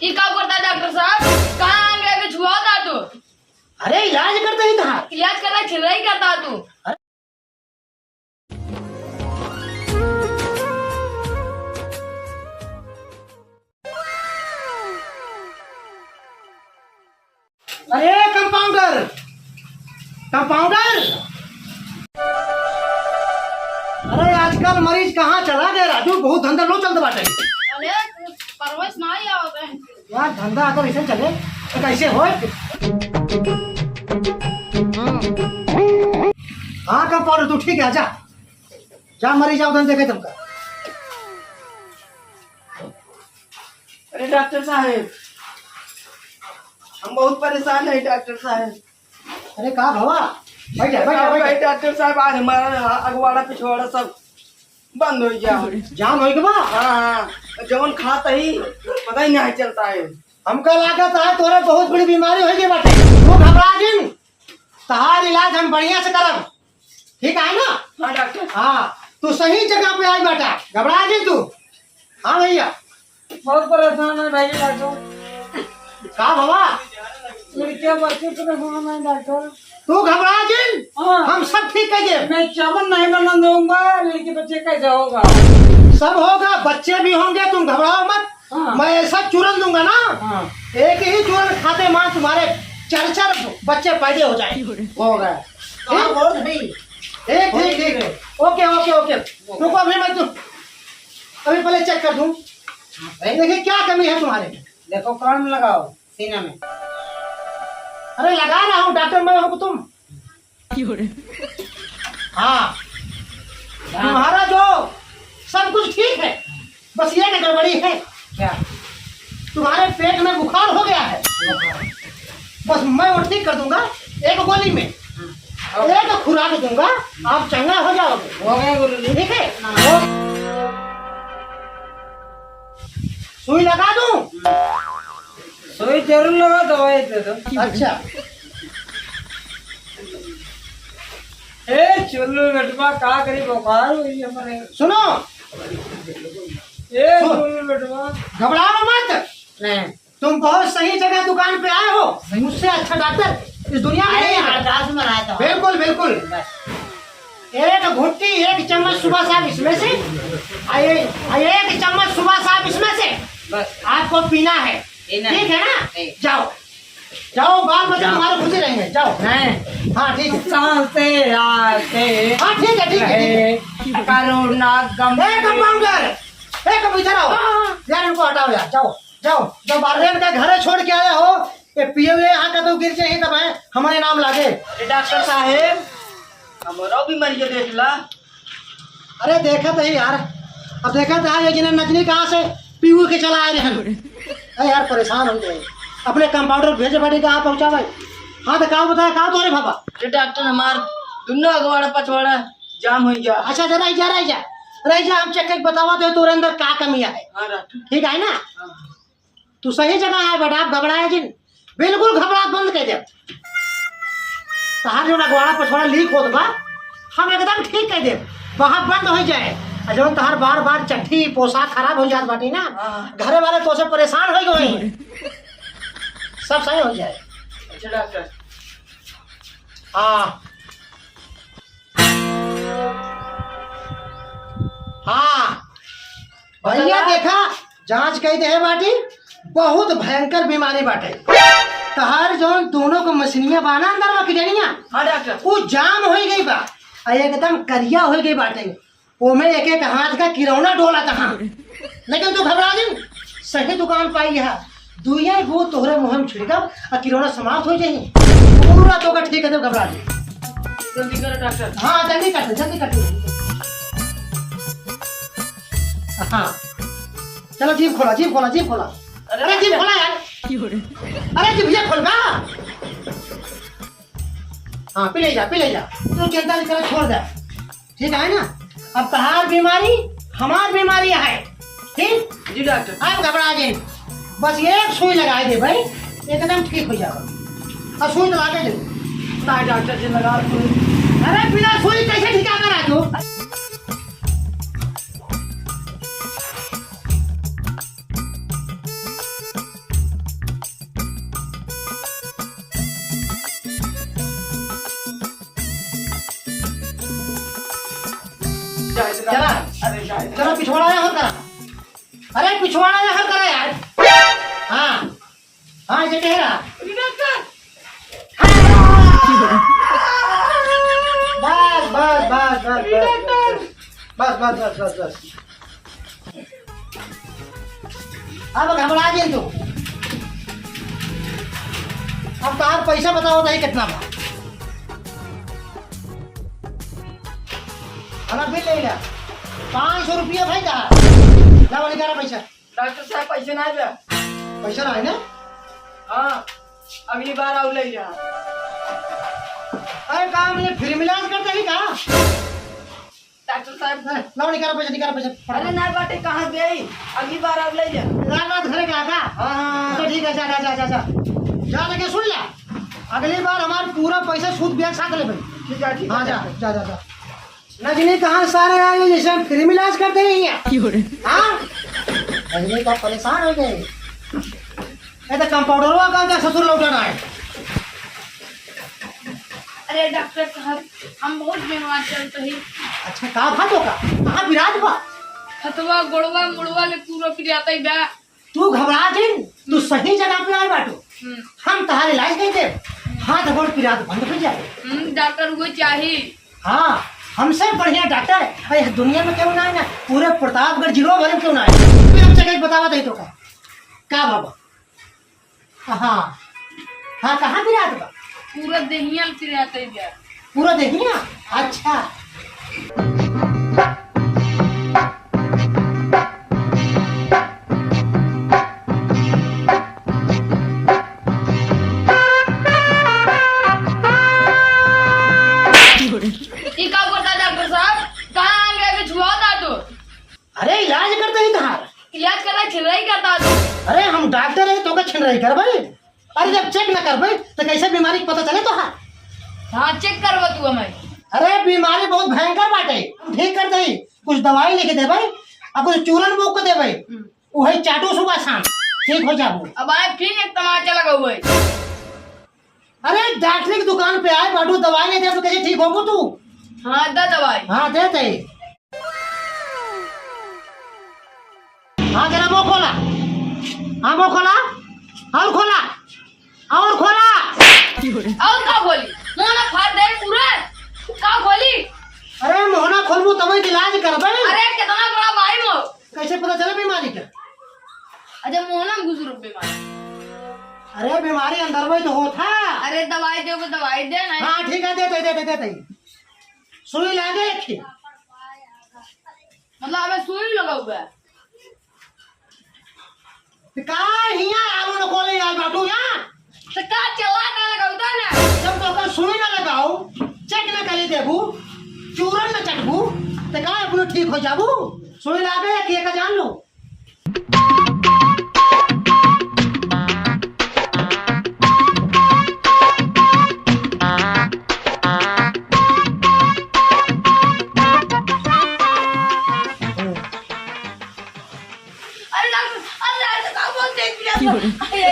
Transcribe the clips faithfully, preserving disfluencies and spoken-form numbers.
ई का करता डॉक्टर साहब? कहाँ आंगड़े के छुआता तू? अरे, इलाज करता ही कहाँ? इलाज करता, छिलराई करता तू। अरे, अरे कंपाउंडर, कंपाउंडर, अरे आजकल मरीज कहाँ चला गए राजू? बहुत धंधा लो चलत बाटे। अरे परवेश ना ही आवत है। यार धंधा अगर ऐसे चले तो कैसे होए? हाँ कंपाउंडर तू ठीक है, जा जा मरीज आओ धन देखे तुमका। अरे डॉक्टर साहब, हम बहुत परेशान है डॉक्टर साहब। अरे का भवा? बैठ जा, बैठ जा, हाँ, बैठ जा। भाई डॉक्टर साहब, आज हमारा अगवाड़ा पिछवाड़ा सब बंद हो गया। जाम हो गया बा? हाँ, हाँ। जवन खात ही पता ही नहीं चलता है। हमका लागत है तोरे बहुत बड़ी बीमारी हो गई बाटे। तू घबरा जिन, तहार इलाज हम बढ़िया से करब। ठीक है ना? हाँ डॉक्टर। हाँ, तू सही जगह पे आई बाटा, घबरा जिन तू। हाँ भैया। बहुत परेशान है भाई डॉक्टर। का भवा? लड़के बच्चे परेशान है डॉक्टर। तू घबरा जिन, हाँ। हम सब ठीक कर देब। मैं चावल नहीं बनने दूंगा, लड़के बच्चे कैसे होगा? सब होगा, बच्चे भी होंगे, तुम घबराओ मत। हाँ। मैं ऐसा चूरन दूंगा ना, हाँ। एक ही चूरन खाते माँ तुम्हारे चार चार बच्चे पैदा हो जाए। हो गया। हाँ, ठीक? बहुत भाई। ठीक, ठीक, ठीक। ओके, ओके, ओके। रुको, अभी मैं तु-, अभी पहले चेक कर दूं। हाँ, भाई। देखिए, क्या कमी है तुम्हारे में? देखो, कान में लगाओ, सीने में। अरे, लगा रहा हूँ, डॉक्टर मैं हूँ तुम। हाँ, तुम्हारा जो सब कुछ ठीक है, बस ये गड़बड़ी है। क्या? तुम्हारे पेट में बुखार हो गया है। बस मैं वो ठीक कर दूंगा एक गोली में, एक खुराक दूंगा, आप चंगा हो जाओगे। हो गया गुरु जी। ठीक है? हाँ। सुई लगा दूं? सुई जरूर लगा, दवाई दे दो। अच्छा। ए चुल्लू बेटवा, का करी, बुखार हुई हमारे। सुनो। ए सुन। चुल्लू बेटवा। घबराओ मत। नहीं। तुम बहुत सही जगह दुकान पे आए हो। मुझसे अच्छा डॉक्टर इस दुनिया में नहीं है। आकाश में रहा था। बिल्कुल, बिल्कुल। बस। एक घुट्टी, एक चम्मच सुबह शाम इसमें से, आ ये, आ एक चम्मच सुबह शाम इसमें से बस। आपको पीना है। पीना है। ठीक है ना? नहीं। जाओ, जाओ, बाल बच्चे जाओ। तुम्हारे खुशी रहेंगे, जाओ। नहीं। हाँ, ठीक है। सांसे आते हाँ, ठीक है, ठीक है, ठीक है। रहे, करुणा गम ए, कंपाउंडर, ए, कम इधर आओ। हाँ, हाँ। यार, इनको हटाओ यार, जाओ, जाओ, जाओ, बाहर इनका घरे छोड़ के आया हो, ये पिए हुए यहाँ का तो गिर जाए, तब है हमारे नाम लागे। अरे डॉक्टर साहेब, हमरो भी मरिए देख ला। अरे देखत है यार, अब देखत है ये जिन्हें नचनी कहाँ से पीऊ के चला आए रहे हैं। अरे यार परेशान हो गए, अपने कंपाउंडर भेजे पड़ी कहाँ पहुँचा भाई। हाँ तो का बताया, का तोरे बाबा? अरे डॉक्टर हमार दोनों अगवाड़ा पछवाड़ा जाम हो गया। अच्छा अच्छा रह जा, रह जा, रह जा, हम चेक करके बतावा दे तोरे अंदर का कमी है। हाँ डॉक्टर। ठीक है ना? हाँ। तू सही जगह आए बेटा, आप घबराए जिन, बिल्कुल घबरात बंद कर दे। तहार जो अगवाड़ा पछवाड़ा लीक होत बा, हम एकदम ठीक कर दे, वहाँ बंद हो जाए। और जब तहार बार बार चट्टी पोशाक खराब हो जात बाटी ना, हाँ। घरे वाले तो से परेशान हो गए हैं, सब सही हो जाए। अच्छा डॉक्टर। हाँ। हाँ। भैया देखा, जांच कई देहे बाटी, बहुत भयंकर बीमारी बाटे। तहार जौन दोनों को मशीनिया बाना अंदर में किडनिया, हाँ डॉक्टर। वो जाम हो गई बा, आ एकदम करिया हो गई बाटे। ओमे एक एक हाथ का किरौना डोला तहा। लेकिन तू घबरा जिन, सही दुकान पाई है। दुइया गो तोहरे मुंह में छिड़कब, आ किरौना समाप्त हो जाई। पूरा तोका ठीक कर देब, घबरा जिन। जल्दी करो डॉक्टर। हाँ, जल्दी कर दे, जल्दी कर दे। हाँ। चलो जीभ खोला, जीभ खोला, जीभ खोला। अरे अरे जीभ खोला यार। अरे जीभ ये खोल बा। हाँ, पी ले जा, पी ले जा। तू चिंता नहीं करे, छोड़ दे। ठीक है ना? अब तहार बीमारी हमार बीमारी है, ठीक? जी डॉक्टर। आप घबरा गए, बस एक सुई लगा दे भाई, एकदम ठीक हो जाओ। अब सुई तो लगा दे। ना डॉक्टर जी, लगा दो। अरे बिना सुई कैसे ठीक करा तू? पिछवाड़ा यहाँ करा। अरे पिछवाड़ा यहाँ करा यार। हाँ, हाँ, ये कह रहा। डॉक्टर। बस, बस, बस, बस, बस, डॉक्टर। बस, बस, बस, बस, बस। अब घबरा गई तू। अब तार पैसा बताओ, बताई कितना बा? हमार बिल ले ला। पाँच सौ रुपया भाई का। ला, वाली करा पैसा। डॉक्टर साहब, पैसे ना बा। पैसा ना है ना? हाँ, अगली बार आउ ले जा। अरे, काम में फ्री में इलाज करते ही का? डॉक्टर साहब। ए, लाओ, निकालो पैसा, निकालो पैसा, फटाफट। अरे ना बाटे, कहाँ गई? अगली बार आउ ले जा। रात रात घरे का का? हाँ, हाँ, हाँ। तो ठीक है, जा, जा, जा, जा, जा। जा, लेके सुन ला, अगली बार हमार पूरा पैसा सूद ब्याज साथ ले भाई। ठीक है, ठीक है, हाँ, जा, ठीक है। जा, जा, जा। नजनी कहाँ सारे आए, जैसे हम फ्री में इलाज करते ही हैं। क्यों रे? हाँ? नजनी का परेशान हो गए। ये तो कंपाउंडरवा का, का ससुर लौटा ना है। अरे डॉक्टर साहब, हम बहुत बीमार चलत ही। अच्छा, का भा तो का? कहाँ पिरात बा? हथवा, गोड़वा, मुड़वा ले पूरा पिरात ही बा। तू घबरा जिन, तू हम्म। सही जगह पे आए बाटू। हम्म। हम तहार इलाज कर देब। हम्म। हाथ गोड़ पिरात बंद हो जाए। हम्म, डॉक्टर वो चाही। हाँ, हमसे बढ़िया डॉक्टर है दुनिया में केहू ना है ना, पूरे प्रतापगढ़ जिलो भर में केहू ना है। तू हम जगह बतावा दे तो का, का बाबा? हाँ, हाँ, कहाँ पिरात बा? पूरा देहिया में पिरात है बा। पूरा देहिया? अच्छा। ई का करता डॉक्टर साहब? कहाँ आ गया? अभी छुआ था तो। अरे, इलाज करते ही कहाँ? इलाज करना छिनराई करता तू। अरे, हम डॉक्टर है, तो का छिनराई करबे? अरे, जब चेक न करबे, तो कैसे बीमारी के पता चले तोहार? हाँ, चेक करबो तू हमें। अरे, बीमारी बहुत भयंकर बाटे, हम ठीक कर देई। कुछ दवाई लिख देबे, आ कुछ चूरन बोक के देबे, हम्म। उहे चाटू सुबह शाम, ठीक हो जाबू। अब आए फिर एक तमाचा लगा हुआ है। अरे, डॉक्टरी की दुकान पे आए बाटू, दवाई नहीं दे तो कैसे ठीक होबू तू? हाँ, दे दवाई। हाँ, दे दे। हाँ, जरा मुंह खोला। हाँ, मुंह खोला। और खोला। और खोला। और का खोली? मुंह ना फाड़ दे पूरा। का खोली? अरे, मुंह ना खोलबू तबे तो इलाज करबे। अरे, कितना बड़ा भाई मो। कैसे पता चले बीमारी का? अच्छा, मुंह ना घुस रुक बीमारी। अरे, बीमारी अंदर में तो होता। अरे, दवाई दे, वो दवाई दे ना। हाँ, ठीक है, दे दे, दे दे, दे दे। सुई लागे एक ही। मतलब, हमें सुई लगा हुआ है। तो का हियाँ आलू न कोले यार बाटू यहाँ? तो का चला ना लगाऊ तो ना? जब तो का सुई ना लगाओ, चेक ना करी देबू, चूरन ना चटबू, तो का अपनो ठीक हो जाबू? सुई लागे एक, एक जान लो। अरे डॉक्टर, अरे डॉक्टर, का बोल दे दिया? अरे, अरे,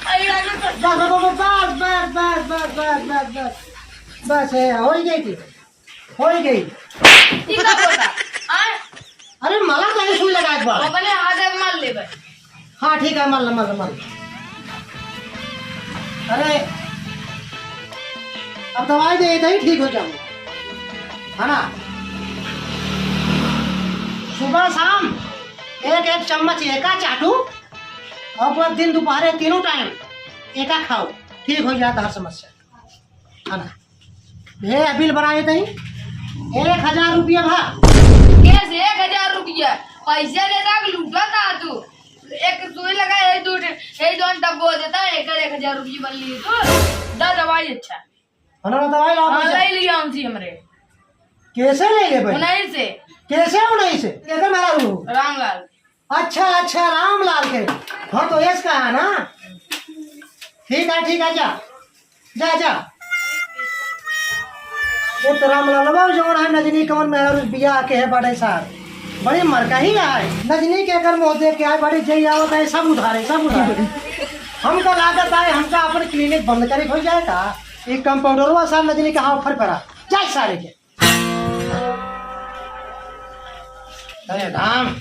अरे, अरे डॉक्टर। बस, बस, बस, बस। बस, ये हो ही गई थी, हो ही गई। ई का बोलता? हाँ? अरे मला तो सुई लगा एक बार। अपने हाथ में मार ले भाई। हाँ, ठीक है, मार ला, मार ला, मार ला। अरे, अब दवाई दे, इधर ही ठीक हो जाओ, है ना? सुबह शाम एक एक चम्मच एका चाटू, और पूरा दिन दोपहरे तीनों टाइम एका खाओ, ठीक हो जाता हर समस्या। है ना? भे, बिल बनाए तई एक हजार रुपया भा। कैसे एक हजार रुपया? पैसे लेता कि लूटा था तू? एक सुई लगा, यही दो, यही दोन डब्बो देता, एक, एक हजार रुपया बन लिए तू। दा दवाई अच्छा। है ना, दवाई लाओ हाँ, पैसा। ले लिया उनसे हमरे। कैसे ले ले भाई? उन्हीं से। कैसे उन्हीं से? कैसे मेरा रू? रामलाल। अच्छा, अच्छा, रामलाल के। हाँ, तो यस कहा ना। ठीक है, ठीक है, जा। जा, जा। वो तो रामलालवा जौन है, नजनी कौन मेहरारू बियाह के है बड़े सार। बड़ी मरकही है। नजनी के अगर मुँह देख के आए, बड़े जई आवत है, सब उधारे, सब उधारे। हमका लागत है, हमका अपन क्लिनिक बंद करे हो जाएगा। ये कंपाउंडरवा सार नजनी के हाथ फर पड़ा। जा सारे के। अरे धाम।